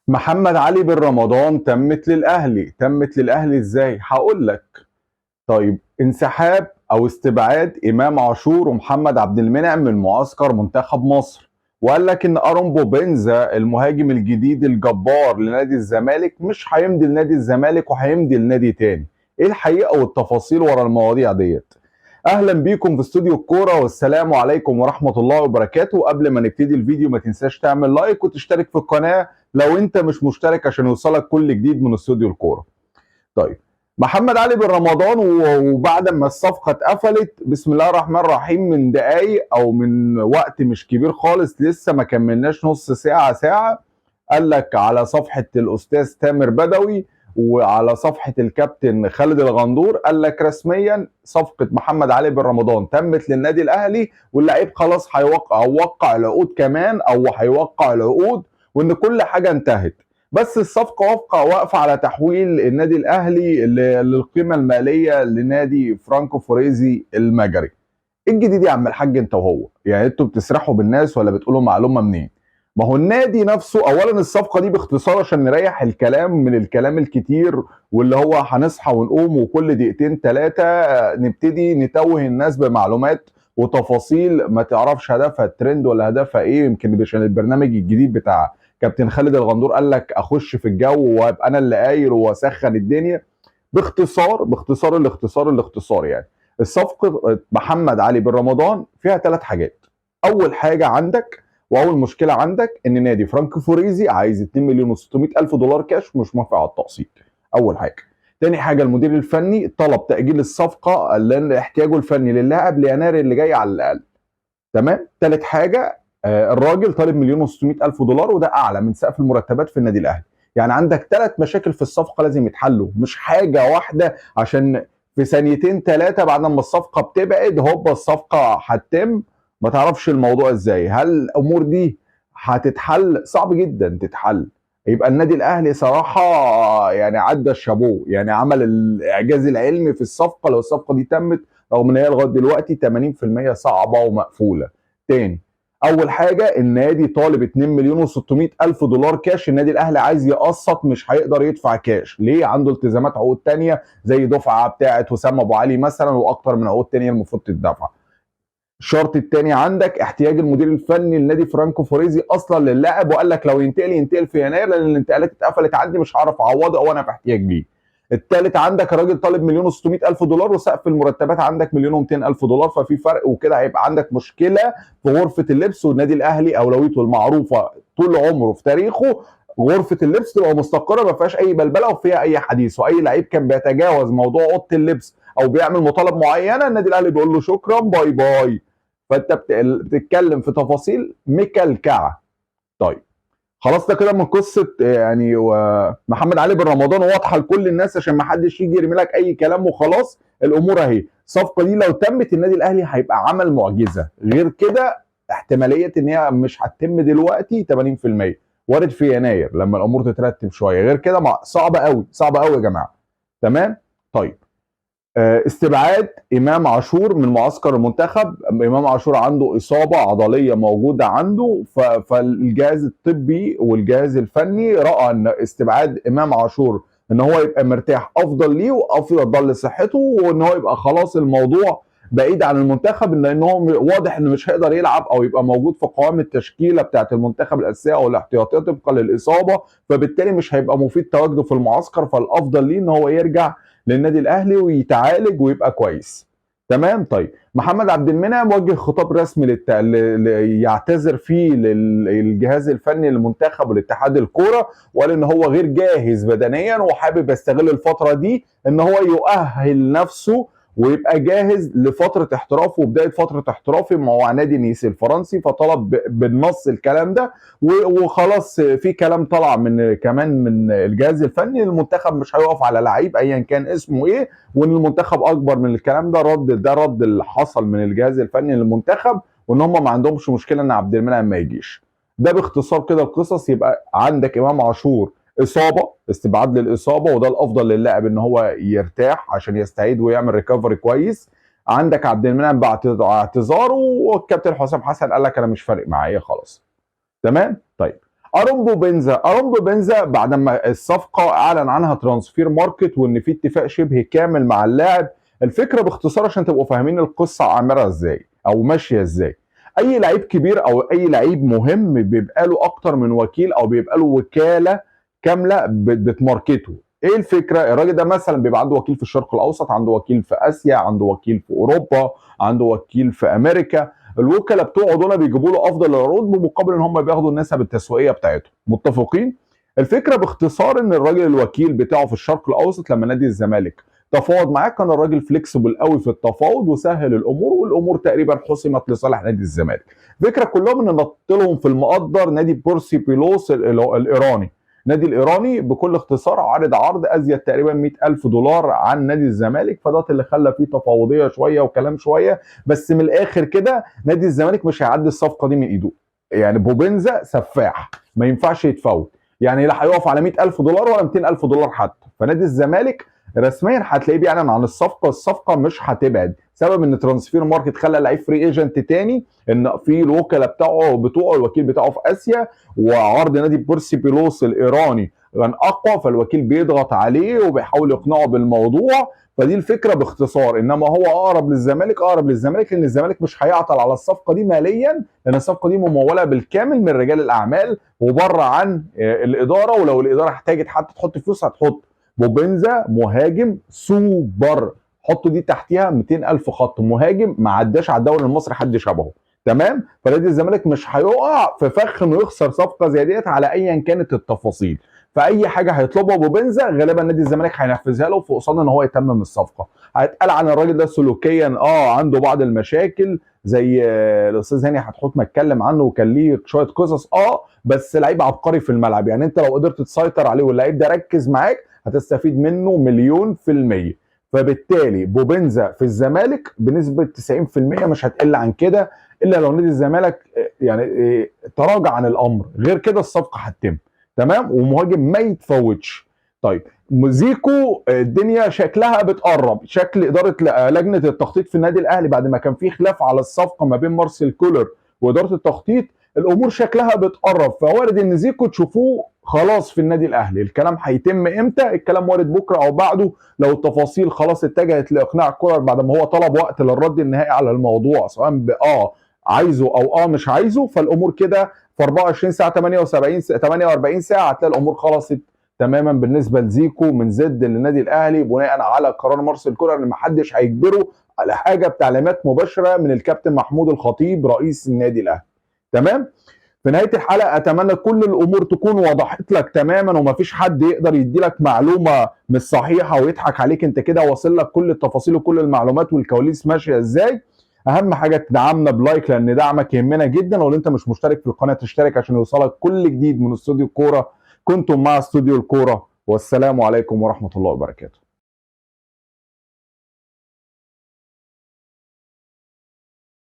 محمد علي بن رمضان تمت للاهلي. تمت للاهلي ازاي؟ هقول لك. طيب، انسحاب او استبعاد امام عاشور ومحمد عبد المنعم من معسكر منتخب مصر، وقال لك ان ارون بوبنزا المهاجم الجديد الجبار لنادي الزمالك مش هيمضي لنادي الزمالك وهيمضي لنادي تاني. ايه الحقيقة والتفاصيل ورا المواضيع ديت؟ اهلا بيكم في استوديو الكوره، والسلام عليكم ورحمة الله وبركاته. قبل ما نبتدي الفيديو ما تنساش تعمل like وتشترك في القناة لو انت مش مشترك عشان يوصلك كل جديد من استوديو الكوره. طيب، محمد علي بن رمضان وبعد ما الصفقة اتقفلت بسم الله الرحمن الرحيم من دقايق او من وقت مش كبير خالص، لسه ما كملناش نص ساعة ساعه، قال لك على صفحة الاستاذ تامر بدوي وعلى صفحة الكابتن خالد الغندور، قال لك رسميا صفقة محمد علي بن رمضان تمت للنادي الاهلي، واللعيب خلاص هيوقع وقع العقود كمان او هيوقع العقود، وان كل حاجة انتهت. بس الصفقة واقفة على تحويل النادي الاهلي للقيمة المالية لنادي فرانكو فوريزي المجري. ايه الجديد يا عم الحاج انت وهو؟ يعني انتوا بتسرحوا بالناس ولا بتقولوا معلومة منين؟ ما هو النادي نفسه. اولا الصفقة دي باختصار عشان نريح الكلام من الكلام الكتير واللي هو هنصحى ونقوم وكل دقيقتين ثلاثة نبتدي نتوه الناس بمعلومات وتفاصيل ما تعرفش هدفها الترند ولا هدفها ايه. يمكن عشان البرنامج الجديد بتاع كابتن خالد الغندور قال لك اخش في الجو وابقى انا اللي قايل واسخن الدنيا. باختصار باختصار الاختصار الاختصار، يعني الصفقة محمد علي بن رمضان فيها ثلاث حاجات. اول حاجة عندك واول مشكلة عندك ان نادي فرانكو فوريزي عايز 2 مليون و600 الف دولار كاش ومش موافق على التقسيط. اول حاجه. تاني حاجه، المدير الفني طلب تاجيل الصفقة لان احتياجه الفني للاعب ليناير اللي جاي على الاقل. تمام. تالت حاجه، الراجل طالب مليون و600 الف دولار وده اعلى من سقف المرتبات في النادي الاهلي. يعني عندك ثلاث مشاكل في الصفقة لازم يتحلوا، مش حاجة واحدة عشان في ثانيتين ثلاثة بعد ما الصفقة بتبعد هوبا الصفقة هتتم. ما تعرفش الموضوع ازاي، هل الامور دي هتتحل؟ صعب جدا تتحل. يبقى النادي الاهلي صراحة يعني عدى الشابوه، يعني عمل الاعجاز العلمي في الصفقة لو الصفقة دي تمت، رغم ان هي لغاية دلوقتي 80% صعبة ومقفوله. تاني، اول حاجة النادي طالب 2 مليون و600 الف دولار كاش، النادي الاهلي عايز يقسط مش هيقدر يدفع كاش. ليه؟ عنده التزامات عقود تانية زي دفعه بتاعه وسام ابو علي مثلا واكتر من عقود تانية المفروض تدفع. الشرط الثاني عندك احتياج المدير الفني لنادي فرانكو فوريزي اصلا للاعب، وقال لك لو ينتقل ينتقل في يناير لان الانتقالات اتقفلت عندي مش هعرف اعوضه او انا في احتياج ليه. الثالث عندك الراجل طالب مليون و600 الف دولار وسقف المرتبات عندك مليون و200 الف دولار، ففي فرق وكده هيبقى عندك مشكلة في غرفة اللبس. والنادي الاهلي اولويته المعروفة طول عمره في تاريخه غرفة اللبس تبقى مستقره ما فيهاش اي بلبلة وفيها اي حديث، واي لعيب كان بيتجاوز موضوع اوضة اللبس او بيعمل مطالب معينة النادي الاهلي بيقول له شكرا bye bye. فانت بتتكلم في تفاصيل مكلكعه. طيب خلاص ده كده من قصة يعني محمد علي بن رمضان واضحة لكل الناس عشان ما حدش يجي يرمي لك اي كلام وخلاص. الامور اهي، الصفقة دي لو تمت النادي الاهلي هيبقى عمل معجزه، غير كده احتمالية ان هي مش هتتم دلوقتي 80%، وارد في يناير لما الامور تترتب شوية، غير كده صعبة قوي صعبة قوي يا جماعة. تمام. طيب، استبعاد امام عاشور من معسكر المنتخب. امام عاشور عنده اصابه عضلية موجودة عنده، فالجهاز الطبي والجهاز الفني راى ان استبعاد امام عاشور ان هو يبقى مرتاح افضل ليه وافضل لصحته، وان هو يبقى خلاص الموضوع بعيد عن المنتخب، لان هو واضح انه مش هيقدر يلعب او يبقى موجود في قوام التشكيلة بتاعه المنتخب الاساسية او الاحتياطيه طبقا للاصابة، فبالتالي مش هيبقى مفيد تواجده في المعسكر، فالافضل ليه ان هو يرجع للنادي الاهلي ويتعالج ويبقى كويس. تمام. طيب، محمد عبد المنعم وجه خطاب رسمي يعتذر فيه للجهاز الفني للمنتخب والاتحاد الكورة، وقال ان هو غير جاهز بدنيا وحابب يستغل الفترة دي ان هو يؤهل نفسه ويبقى جاهز لفترة احترافه وبداية فترة احترافه مع نادي نيس الفرنسي، فطلب بالنص الكلام ده وخلاص. في كلام طلع من كمان من الجهاز الفني المنتخب مش هيقف على لعيب ايا كان اسمه ايه، وان المنتخب اكبر من الكلام ده. رد ده رد اللي حصل من الجهاز الفني للمنتخب، وان هم ما عندهمش مشكلة ان عبد المنعم ما يجيش. ده باختصار كده القصص. يبقى عندك امام عاشور اصابه، استبعاد للاصابة، وده الافضل للاعب ان هو يرتاح عشان يستعيد ويعمل recovery كويس. عندك عبد المنعم بعد اعتذاره، والكابتن حسام حسن قال لك انا مش فارق معايا خلاص. تمام. طيب، ارون بوبنزا، ارون بوبنزا بعد ما الصفقة اعلن عنها ترانسفير ماركت وان في اتفاق شبه كامل مع اللاعب. الفكرة باختصار عشان تبقوا فاهمين القصة عامرة ازاي او ماشية ازاي، اي لعيب كبير او اي لعيب مهم بيبقى له اكتر من وكيل او بيبقى له وكالة كاملة بتماركته. ايه الفكرة؟ الراجل ده مثلا بيبقى عنده وكيل في الشرق الاوسط، عنده وكيل في اسيا، عنده وكيل في اوروبا، عنده وكيل في امريكا. الوكلاء بتوعه دول بيجيبوا له افضل العروض بمقابل ان هم بياخدوا النسب التسويقية بتاعتهم. متفقين؟ الفكرة باختصار ان الراجل الوكيل بتاعه في الشرق الاوسط لما نادي الزمالك تفاوض معاه كان الراجل flexible قوي في التفاوض وسهل الامور، والامور تقريبا حسمت لصالح نادي الزمالك. الفكرة كلهم ان نط لهم في المقدر نادي بورسي بيلوس الايراني. النادي الايراني بكل اختصار عرض عرض ازيد تقريبا 100,000 دولار عن نادي الزمالك، فده اللي خلى فيه تفاوضيه شوية وكلام شوية، بس من الاخر كده نادي الزمالك مش هيعدي الصفقة دي من ايده. يعني بوبنزا سفاح ما ينفعش يتفوت، يعني لا هيقف على 100,000 دولار ولا 200,000 دولار حتى. فنادي الزمالك رسميا هتلاقيه بيعلن عن الصفقة، الصفقة مش هتبعد. سبب ان ترانسفير ماركت خلى لعيب free agent تاني ان في الوكلاء بتوعه الوكيل بتاعه في اسيا، وعرض نادي بورسي بيلوس الايراني كان اقوى، فالوكيل بيضغط عليه وبيحاول يقنعه بالموضوع. فدي الفكرة باختصار. انما هو اقرب للزمالك، اقرب للزمالك لان الزمالك مش هيعطل على الصفقة دي ماليا، لان الصفقة دي مموله بالكامل من رجال الاعمال وبره عن الادارة، ولو الادارة احتاجت حتى تحط فلوس هتحط. بوبنزا مهاجم سوبر، حطوا دي تحتيها 200,000 خط، مهاجم ما عداش على الدوري المصري حد شبهه. تمام؟ فنادي الزمالك مش هيقع في فخ انه يخسر صفقة زي ديت على ايا كانت التفاصيل. فاي حاجة هيطلبها بوبنزا غالبا نادي الزمالك هينفذها له في قصاد ان هو يتمم الصفقة. هيتقال عن الراجل ده سلوكيا عنده بعض المشاكل زي الاستاذ هاني حتحوت ما اتكلم عنه وكان ليه شوية قصص، بس لعيب عبقري في الملعب. يعني انت لو قدرت تسيطر عليه واللعيب ده ركز معاك هتستفيد منه 1,000,000%. فبالتالي بوبنزا في الزمالك بنسبة 90% مش هتقل عن كده، الا لو نادي الزمالك يعني تراجع عن الامر، غير كده الصفقة هتتم. تمام؟ ومهاجم ما يتفوتش. طيب زيكو الدنيا شكلها بتقرب، شكل ادارة لجنة التخطيط في النادي الاهلي بعد ما كان في خلاف على الصفقة ما بين مارسيل كولر واداره التخطيط، الامور شكلها بتقرب، فوارد ان زيكو تشوفوه خلاص في النادي الاهلي. الكلام هيتم امتى؟ الكلام وارد بكره او بعده، لو التفاصيل خلاص اتجهت لاقناع كولر بعد ما هو طلب وقت للرد النهائي على الموضوع، سواء عايزه او مش عايزه. فالامور كده في 24 ساعة 78 48 ساعة هتلاقي الامور خلصت تماما بالنسبة لزيكو من زد للنادي الاهلي، بناء على قرار مارسيل كولر ان محدش هيجبره على حاجة بتعليمات مباشرة من الكابتن محمود الخطيب رئيس النادي الاهلي. تمام؟ في نهاية الحلقة اتمنى كل الامور تكون وضحت لك تماما، ومفيش حد يقدر يدي لك معلومة مش صحيحه ويضحك عليك. انت كده واصل لك كل التفاصيل وكل المعلومات والكواليس ماشية ازاي. اهم حاجة تدعمنا ب like لان دعمك يهمنا جدا، ولو انت مش مشترك في القناة تشترك عشان يوصلك كل جديد من استوديو الكورة. كنتم مع استوديو الكورة، والسلام عليكم ورحمة الله وبركاته.